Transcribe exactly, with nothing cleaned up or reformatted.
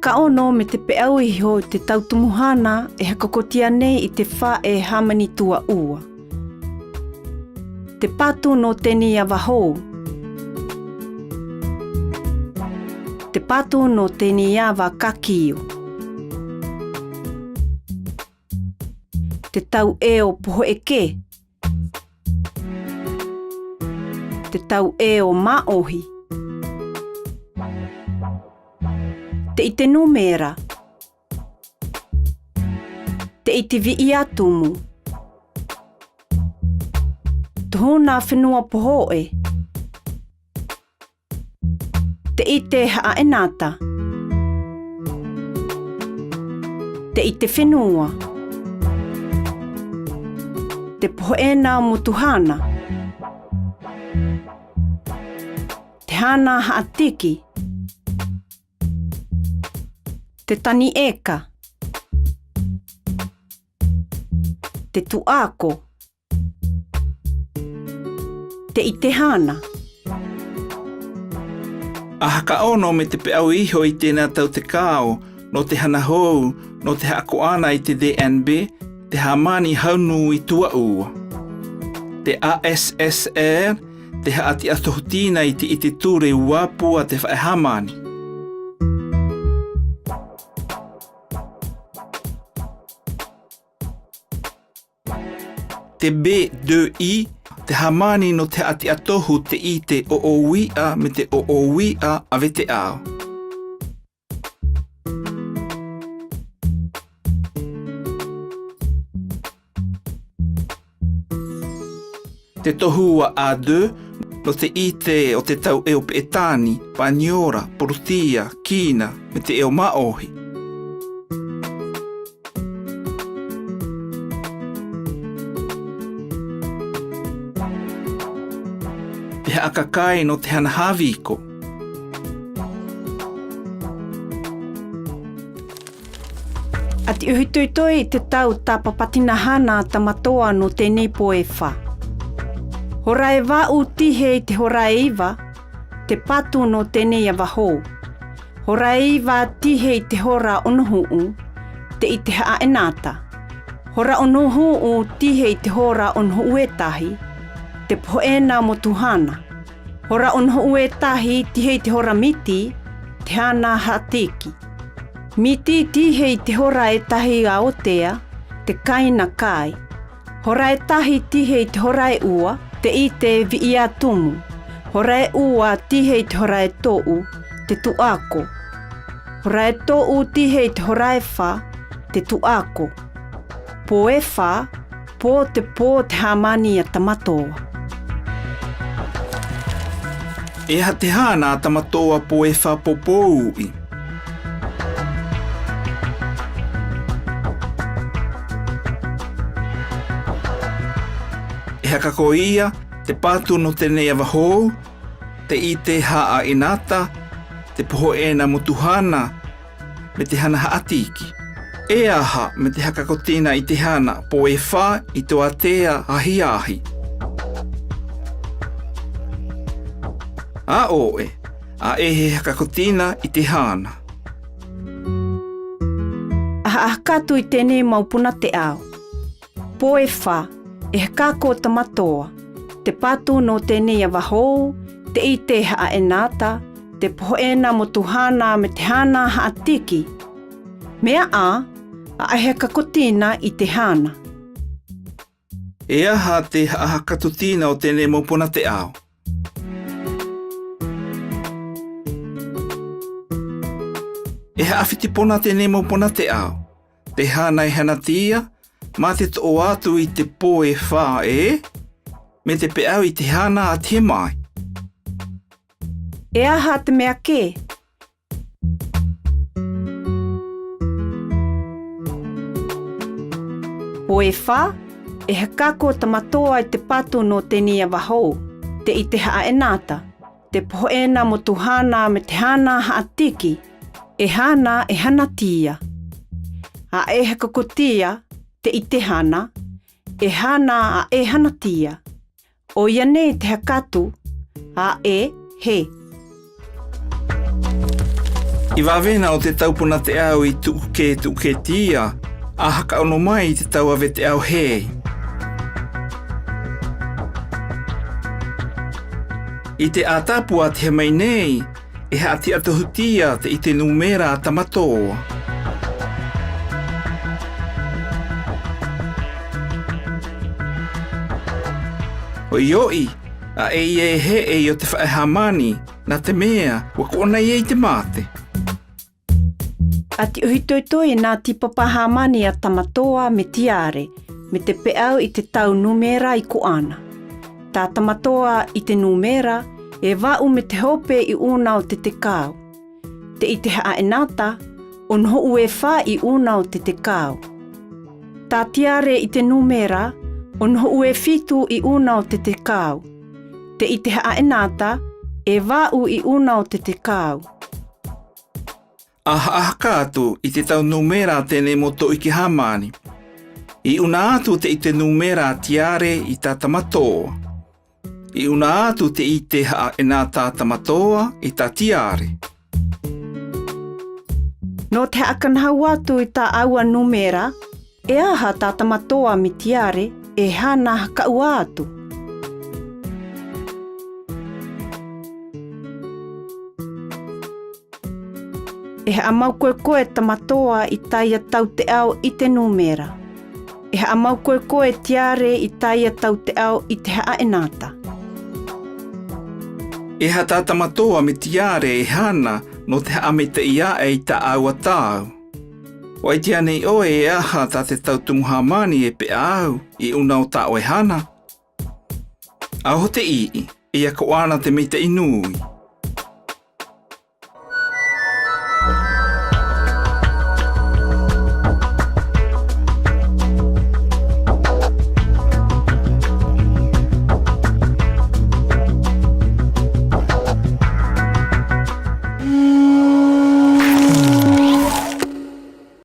Haka ono me te peau iho te tau tumu hana e hakakotia nei i te fa e hamani tuaua. Te patu no tenei ava hou. Te patu no tenei ava kakio. Te tau eo pohoeke. Te tau eo maohi. Te ite numera. Te ite vii atumu. Tuhuna fenua pohoe. Te ite haaenata. Te ite fenua. Te pohoena motu hana. Te hana haatiki. Te tani eka. Te tuako. Te ite hana. A haka ono me te peau iho i tena tau tekao, no te hana hou, no te haakoana i te D N B, te hamani haunu i tuaua. Te A S S R, te haati atohu tina i te ite ture uapu a te faehamani. Te B deux I, te hamani no te haati atohu te ite oowi'a me te oowi'a a veteao. Te tohu ua A deux, no te ite o te tau eo pe'etani, paniora, porutia, kina, me te eo maohi. Te haakakai no te hana haviko. Ati ohi toitoi te tau tapa patina hana tamatoa no tenei poe fa. Hora e va'u tihe i te hora e iva, te patu no tenei ava hou. Hora e iva tihe i te hora ono hu'u, te ite haaenata. Hora ono hu'u tihe i te hora ono hu'u e tahi, te pohoena motu hana. Hora ono hu'u e tahi tihe i te hora miti, te hana haatiki. Miti tihe i te hora e tahi aotea, te kaina kai. Hora e tahi tihe i te hora e ua, te ite vii atumu. Hora e ua tihe i te hora e to'u, te tuako. Hora e to'u tihe i te hora e fa, te tuako. Poe fa, po te po te hamani a tamatoa. E aha te hana a tamatoa poe fa popou'i? E haka ko ia te patu no tenei ava hou, te ite haaenata, te pohoena motu hana, me te hana haatiki. E aha me te hakakotina i te hana poe fa i te atea ahiahi? A oe, a e he hakakotina i te hana. A haha katu i tenei mau puna teau. Poe fa, e haka ko tamatoa, te patu no tenei ava hou, te ite haaenata, te pohoena motu hana me te hana haatiki. Mea a, a e hakakotina i te hana. E aha te haha katu tina o tenei mau puna teau? E haha fiti puna tenei mau puna teau. Te hana e hanatia, ma te to'o atu i te poe fa e, me te peau i te hana ati he mai. E aha te mea ke? Poe fa, e haka ko tamatoa i te patu no tenei ava hou, te ite haaenata, te pohoena motu hana me te hana haatiki, e hana e hanatia. A e hakakotia, te ite hana, e hana a e hanatia. Oia nei te hakatu, a e he. I vavena o te tau puna teau i Tu'u Ke Tu'u Ke Tia, a haka ono mai i te tau ave teau hei. I te A Tapu a Tiha Mai Nei, e ha'a ti'a tohu tia te ite numera a Tamatoa. Oio'i, a e iai e he'ei o te fa'e hā mani, na te mea, wa ko'ana iai te mate. Ati ohi toitoi na ti papa hā mani a Tamatoa me Tiare, me te pe'au i te tau numera i ko'ana. Ta Tamatoa i te numera, e va'u me te hope i una o te tekau. Te ite ha'a'enata, o noho uefa i una o te tekau. Ta Tiare i te numera, o noho uefitu i una o te tekau. Te ite ha'a'enata, e va'u i una o te tekau. A ha'ahaka atu i te tau numera tenei mo to'iki hā mani. I una atu te ite numera a Tiare i ta Tamatoa. I una atu te ite ha'a'enata a Tamatoa i ta Tiare. No te ha'akanahau atu i ta aua numera, e aha ta Tamatoa me Tiare, e hana haka'au atu. E ha'amau koekoe Tamatoa i taia tau teau ite numera. E ha'amau koekoe Tiare i taia tau teau ite ha'a'enata. E aha ta Tamatoa me Tiare e hana no te ha'ameta'i a'e i ta aua tau. Wa itianei oe e aha ta te tau tumu hā mani e pe'au i una o ta oe hana. A oho te i'i, e a ko'ana te meta'i nui.